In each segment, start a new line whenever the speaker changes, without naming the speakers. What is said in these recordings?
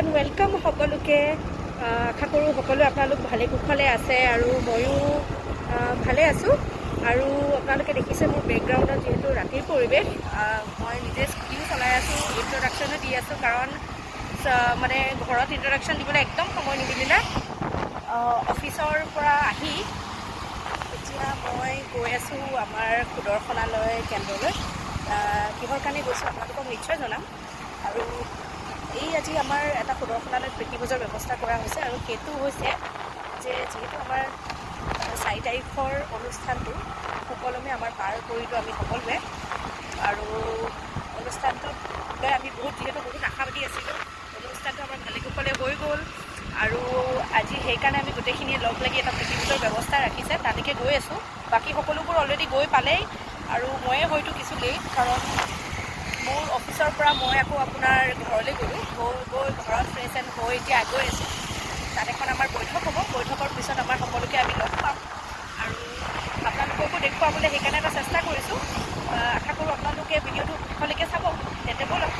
And welcome সকলোকে। আশা কৰোঁ সকলোৱে আপোনালোক ভালে কুশলে আছে আৰু ময়ো ভালে আছোঁ। আৰু আপোনালোকে দেখিছে মোৰ বেকগ্ৰাউণ্ডত যিহেতু ৰাতিৰ পৰিৱেশ, মই নিজে স্কুটিও চলাই আছোঁ, ইণ্ট্ৰডাকশ্যনো দি আছোঁ, কাৰণ মানে ঘৰত ইণ্ট্ৰডাকশ্যন দিবলৈ একদম সময় নিমিলিলে। অফিচৰ পৰা আহি এতিয়া মই গৈ আছোঁ আমাৰ সুদৰ্শনালয় কেন্দ্ৰলৈ। কিহৰ কাৰণে গৈছোঁ আপোনালোকক নিশ্চয় জনাম। আৰু এই আজি আমাৰ এটা সুদৰ্শনালয়ত প্ৰীতিভোজৰ ব্যৱস্থা কৰা হৈছে আৰু সেইটো হৈছে যে যিহেতু আমাৰ 4 তাৰিখৰ অনুষ্ঠানটো সুকলমে আমাৰ পাৰ কৰিলোঁ আমি সকলোৱে আৰু অনুষ্ঠানটোত লৈ আমি বহুত যিহেতু বহুত আশাবাদী আছিলোঁ, অনুষ্ঠানটো আমাৰ ভালে কুশলে হৈ গ'ল। আৰু আজি সেইকাৰণে আমি গোটেইখিনিয়ে লগ লাগি এটা প্ৰীতিভোজৰ ব্যৱস্থা ৰাখিছে, তালৈকে গৈ আছোঁ। বাকী সকলোবোৰ অলৰেডি গৈ পালেই আৰু ময়ে হয়তো কিছু লেট, কাৰণ মোৰ অফিচৰ পৰা মই আকৌ আপোনাৰ ঘৰলৈ গ'লোঁ, গৈ গৈ ঘৰত ফ্ৰেছ এণ্ড হৈ এতিয়া গৈ আছোঁ। তাত এখন আমাৰ বৈঠক হ'ব। বৈঠকৰ পিছত আমাৰ সকলোকে আমি লগ পাম আৰু আপোনালোককো দেখুৱাবলৈ সেইকাৰণে এটা চেষ্টা কৰিছোঁ। আশা কৰোঁ আপোনালোকে ভিডিঅ'টো শেষলৈকে চাব। তেন্তে ব'লক।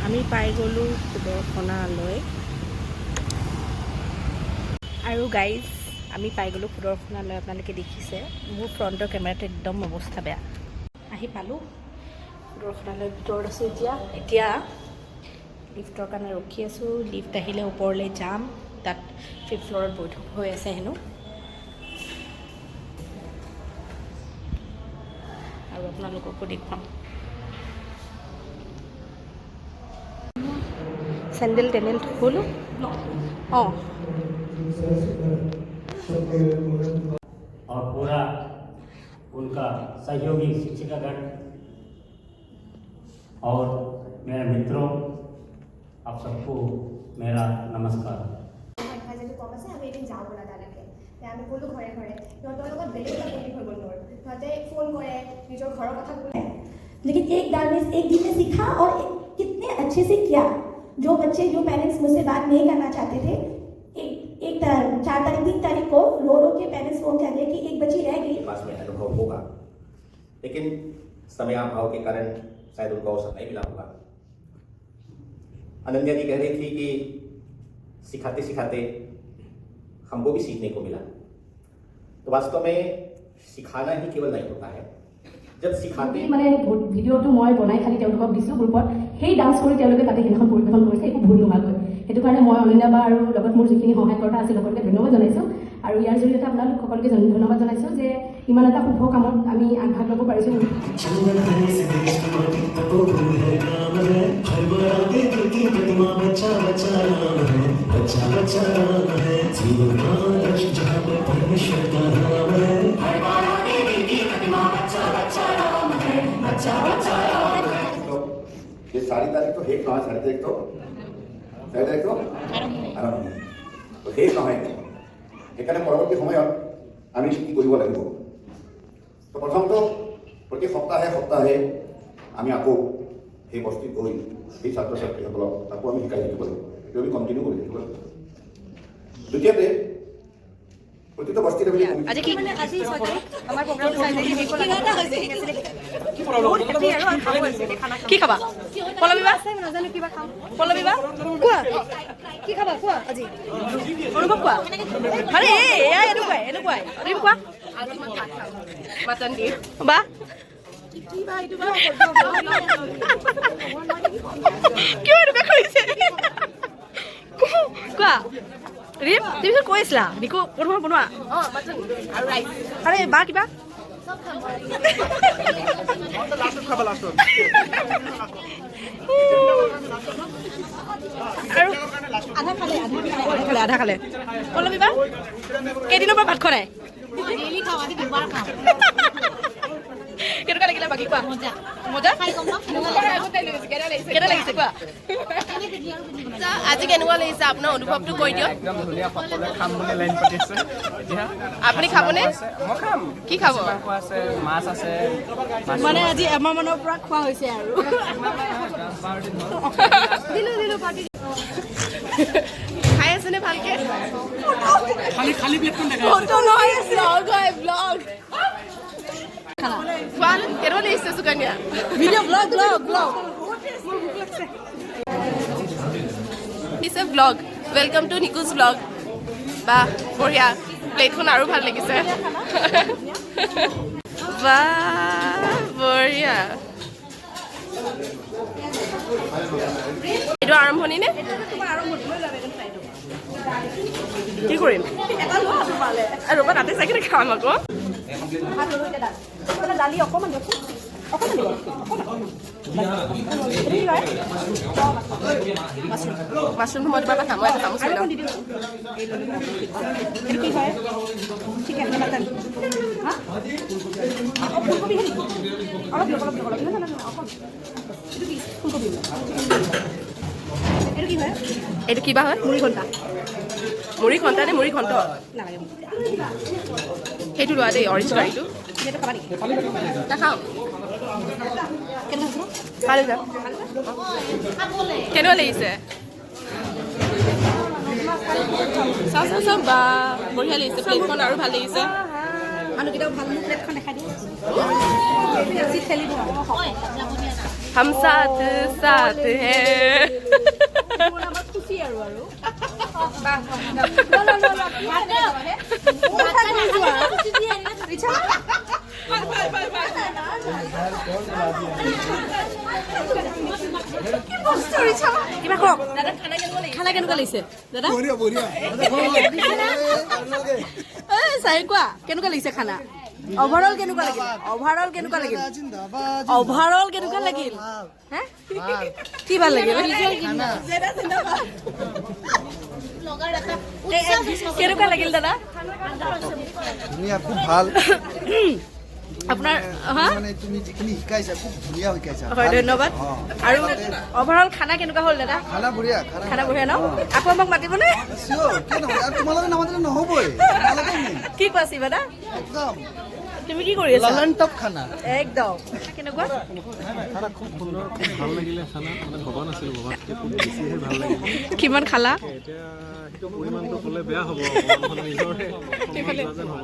আমি পাই গ'লোঁ সুদৰ্শনালৈ আৰু গাইজ, আমি পাই গ'লোঁ সুদৰ্শনালৈ। আপোনালোকে দেখিছে মোৰ ফ্ৰণ্টৰ কেমেৰাটো একদম অৱস্থা বেয়া। আহি পালোঁ সুদৰ্শনালয়ৰ ভিতৰত আছোঁ এতিয়া। এতিয়া লিফ্টৰ কাৰণে ৰখি আছোঁ। লিফ্ট আহিলে ওপৰলৈ যাম। তাত ফিফ্থ ফ্ল'ৰত বৈঠক হৈ আছে হেনো। আৰু আপোনালোককো দেখুৱাম। চেণ্ডেল টেণ্ডেল থ'লোঁ। অঁ।
और पूरा उनका सहयोगी शिक्षिकागण और मेरे मित्रों, आप सबको मेरा नमस्कार।
সংখ্যা যিটো কম আছে, আমি এদিন যাওঁ ব'লা তালৈকে। তে আমি গ'লোঁ ঘৰে ঘৰে। সিহঁতৰ লগত বেলেগ এটা বণ্ডিং হৈ গ'ল মোৰ। সিহঁতে ফোন কৰে, নিজৰ ঘৰৰ কথা ক'লে।
लेकिन एक दाल में एक दिन में सीखा और कितने अच्छे से किया। जो बच्चे, जो पेरेंट्स मुझसे बात नहीं करना चाहते थे, एक एक 4 तारीख, 3 तारीख को रो रो के पेरेंट्स फोन कर रहे कि एक बच्ची रह गई।
पास में अनुभव होगा, लेकिन समयाभाव के कारण शायद उनको अवसर नहीं मिला होगा। अनन्या जी कह रही थी कि सिखाते सिखाते हमको भी सीखने को मिला, तो वास्तव में सिखाना ही केवल नहीं होता है। जब सिखाते
মানে ভিডিঅ'টো মই বনাই খালি তেওঁলোকক দিছোঁ গ্ৰুপত, সেই ডান্স কৰি তেওঁলোকে তাতে সেইদিনাখন পৰিৱেশন কৰিছে একো ভুল নোহোৱাকৈ। সেইটো কাৰণে মই অনন্যা বা আৰু লগত মোৰ যিখিনি সহায়কৰ্তা আছিল, সকলোকে ধন্যবাদ জনাইছোঁ। আৰু ইয়াৰ জৰিয়তে আপোনালোক সকলোকে ধন্যবাদ জনাইছোঁ যে ইমান এটা শুভ কামত আমি আগভাগ ল'ব পাৰিছোঁ।
चंदन हरे से देश की माटी, तपोवन है गाम है। हर देवी की प्रतिमा, बच्चा बच्चा राम है, बच्चा बच्चा राम है। जीवन का आदर्श जहाँ पर परमेश्वर का नाम है। हर देवी की प्रतिमा, बच्चा बच्चा राम है, बच्चा बच्चा राम है।
তো এই 4 তাৰিখটো শেষ নহয়, 4 তাৰিখটো, 4 তাৰিখটো আৰম্ভণি তো শেষ নহয়। সেইকাৰণে পৰৱৰ্তী সময়ত আমি কি কৰিব লাগিব? তো প্ৰথমটো প্ৰতি সপ্তাহে সপ্তাহে আমি আকৌ সেই বস্তিত গৈ সেই ছাত্ৰ ছাত্ৰীসকলক আকৌ আমি শিকাই থাকিব লাগিব। সেইটো আমি কণ্টিনিউ কৰি থাকিব লাগিব। দ্বিতীয়তে, প্ৰতিটো বস্তিত আমি
আজি কি?
আজি 6 তাৰিখ আমাৰ প্ৰগ্ৰামটো 4 তাৰিখে শেষ হ'ল। বহুত হেপী আৰু আৰু খাব হৈছে এতিয়া খানা।
কি খাবা পল্লৱী বা?
আছে, নাজানো কিবা খাম।
পল্লৱী বা?
কোৱা, কি খাবা কোৱা আজি?
অনুভৱ কোৱা। আৰে এই এয়া এনেকুৱাই এনেকুৱাই। তুমি কোৱা।
মাটন দি।
বা, কিয় এনেকুৱা কৰিছে কোৱা। ৰিম, তুমি কৈ আছিলা নিকো বনোৱা বনোৱা।
অঁ, মাটন আৰু ৰাইচ।
আৰে বা, কিবা আৰু
আধা খালে, আধা খালে।
আধা খালে, আধা খালে। পল্লৱী বা, কেইদিনৰ পৰা ভাত খোৱা নাই?
ডেইলি খাওঁ, আজি দুবাৰ খাওঁ।
কেনেকুৱা লাগিলে বাকী কোৱা। মজা মজা। কেনে লাগিছে কোৱা।
আজি কেনেকুৱা লাগিছে, আপোনাৰ অনুভৱটো কৈ দিয়ক।
একদম ধুনীয়া। সকলোৱে খাম বুলি লাইন পাতিছে এতিয়া।
আপুনি খাবনে?
মই খাম।
কি খাব?
মাংস আছে, মাছ আছে।
মানে আজি এমাহ মানৰ পৰা খোৱা হৈছে আৰু।
10-12 দিন হ'ল।
দিলো দিলো পাৰ্টি।
খাই আছেনে ভালকে?
ফটো নহয়।
ব্লগ হয়, ব্লগ। খোৱা কেনেকুৱা লাগিছে Sukanya?
Video, blog blog blog. আছে।
It's a vlog. Welcome to Niku's vlog. বাহ, বঢ়িয়া। প্লেটখন আৰু ভাল লাগিছে। বাহ, বঢ়িয়া। এইটো আৰম্ভণি নে কি কৰিম? ৰ'বা, তাতে চাই কিনে খাম আকৌ।
দালি অকণমান দিয়কচোন, অকণমান দিব, অকণমান। এইটো কি হয়?
মাছৰুমটো মই তোমাৰ পৰা খাম, মই এটা চামুচ লৈ
আৰু
ল'ম।
অকণ দি দিওঁ। এইটো কি হয়? চিকেন নে মাটন? হা, অঁ, ফুলকবিহে নেকি? অলপ দিয়ক, অলপ দিয়ক, অলপ। নহয়, নহয়, অকণ। এইটো কি? ফুলকবি। এইটো কি হয়?
এইটো কিবা হয়?
মুড়ি ঘণ্টা।
মুড়ি ঘণ্টা নে মুড়ি ঘণ্ট?
নালাগে মোক।
সেইটো লোৱা দেই, অৰেঞ্জ কাৰীটো।
তুমি এইটো খাবা নেকি?
নাখাওঁ।
কেনেকুৱা হৈছে?
ভাল হৈছে। কেনেকুৱা লাগিছে? চাওঁ, চাওঁ, চাওঁ। বা, বঢ়িয়া লাগিছে। প্লেটখন আৰু ভাল লাগিছে।
মানুহকেইটাও ভাল। মোৰ প্লেটখন দেখাই দিওঁ, বেছি খেলিব।
हम साथ साथ है।
খুচি আৰু কিবা কওক। খানা কেনেকুৱা লাগিছে দাদা? চাই কোৱা, কেনেকুৱা লাগিছে খানা? অভাৰঅল কেনেকুৱা লাগিল? অভাৰঅল কেনেকুৱা লাগিল? অভাৰঅল কেনেকুৱা লাগিল? হে, কি ভাল লাগিল? কেনেকুৱা লাগিল দাদা?
ধুনীয়া, খুব ভাল।
আপোনাৰ হা
মানে তুমি যিখিনি শিকাইছা, খুব ধুনীয়া শিকাইছা।
হয়, ধন্যবাদ। আৰু অভাৰঅল খানা কেনেকুৱা হ'ল দাদা?
খানা বঢ়িয়া।
খানা বঢ়িয়া ন? আকৌ আমাক মাতিবনে?
চিয়'ৰ, কিয় নহয়? আৰু তোমালোকে নামাতিলে নহ'বই, তোমালোকে মেইন।
কি কোৱা শিৱা দা?
একদম।
তুমি কি কৰি আছা?
ললন টপ খানা।
একদম। কেনেকুৱা
খানা? খুব সুন্দৰ, খুব ভাল লাগিলে খানা। মানে ভবা নাছিলোঁ, ভবাতকৈ খুব বেছিহে ভাল লাগিলে।
কিমান খালা?
এতিয়া সেইটো পৰিমাণটো ক'লে বেয়া হ'ব, অকণমান মানে নিজৰে সন্মান যোৱা যেন হ'ব।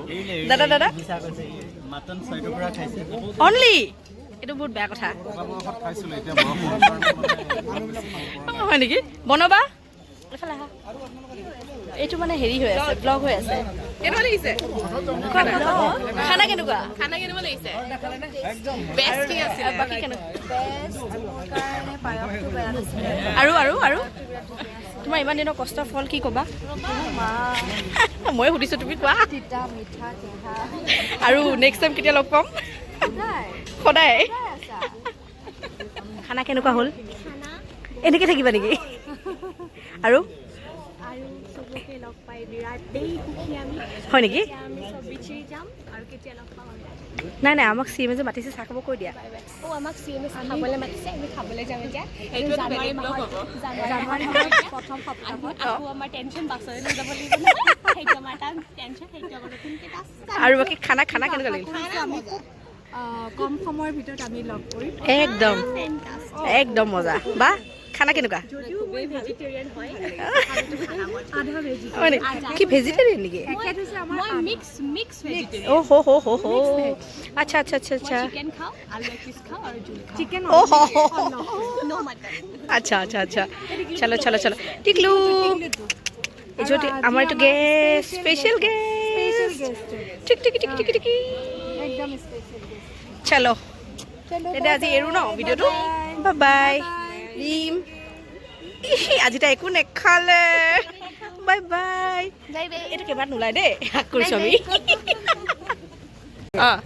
দাদা, দাদা?
মাটন 6 টুকুৰা খাইছে।
অনলি? এইটো বহুত বেয়া কথা।
ডেকা বয়সত খাইছিলোঁ, এতিয়া বয়স হোৱাৰ কাৰণে মানে।
হয় নেকি? বনাবা, এইফালে আহা। এইটো মানে হেৰি হৈ আছে, ব্লগ হৈ আছে।
কেনেকুৱা লাগিছে?
কোৱা, কোৱা, কোৱা। খানা কেনেকুৱা?
খানা কেনেকুৱা লাগিছে? বেষ্ট কি আছিলে?
বাকী কেনেকুৱা? আৰু আৰু আৰু তোমাৰ ইমান দিনৰ কষ্টৰ ফল কি ক'বা? মই সুধিছোঁ, তুমি কোৱা। আৰু নেক্সট টাইম কেতিয়া লগ পাম? সদায়। খানা কেনেকুৱা হ'ল? এনেকৈ থাকিবা নেকি? আৰু
আৰু চবকে লগ পাই বিৰাটেই সুখী আমি।
হয় নেকি?
এতিয়া আমি চব বিচৰি যাম আৰু কেতিয়া লগ পাম আমি।
নাই নাই, আমাক চি এম যে মাতিছে চাহ খাব, কৈ দিয়া।
অ', আমাক চি এম খাবলৈ মাতিছে, আমি খাবলৈ যাম এতিয়া।
সেইটো এটা
জানুৱাৰী
বেলেগ vlog
মাহৰ
হ'ব।
জানুৱাৰী মাহৰ প্ৰথম সপ্তাহত আকৌ আমাৰ টেনশ্যন, বাছলৈ লৈ যাব লাগিব নহয়। সেইটো আমাৰ এটা টেনশ্যন, সেইটো আমাৰ নতুনকৈ
আৰু বাকী খানা খানা কেনেকুৱা লাগিল?
আমি খুব কম সময়ৰ ভিতৰত আমি লগ কৰিম।
একদম একদম মজা। বা, খানা কেনেকুৱা?
যদিও মই ভেজিটেৰিয়ান হয়।
আধা ভেজি।
হয় নেকি? কি, ভেজিটেৰিয়ান নেকি?
তেখেত হৈছে আমাৰ
মই মিক্স মিক্স ভেজিটেৰিয়ান।
অ' হ হ হ হ, আচ্ছা আচ্ছা আচ্ছা আচ্ছা।
চিকেন খাওঁ, আলু এক পিচ খাওঁ আৰু জোল খাওঁ।
চিকেন।
অ' হ হ হ।
ন' মাটন।
আচ্ছা আচ্ছা আচ্ছা, চলো চলো চলো। টিকলু, এইটো আমাৰ এইটো গেষ্ট, স্পেচিয়েল গেষ্ট। টিক টিক টিক টিক টিক।
একদম স্পেচিয়েল গেষ্ট।
চলো তেন্তে, আজি এৰো ন ভিডিঅ'টো। Bye bye Rim. আজি তাই একো নেখালে। Bye bye. এইটো কেইবাত নোলায় দেই, হাক কৰিছোঁ আমি।
অঁ,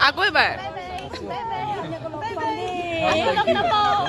আকৌ এবাৰ।
লগ নাপাওঁ।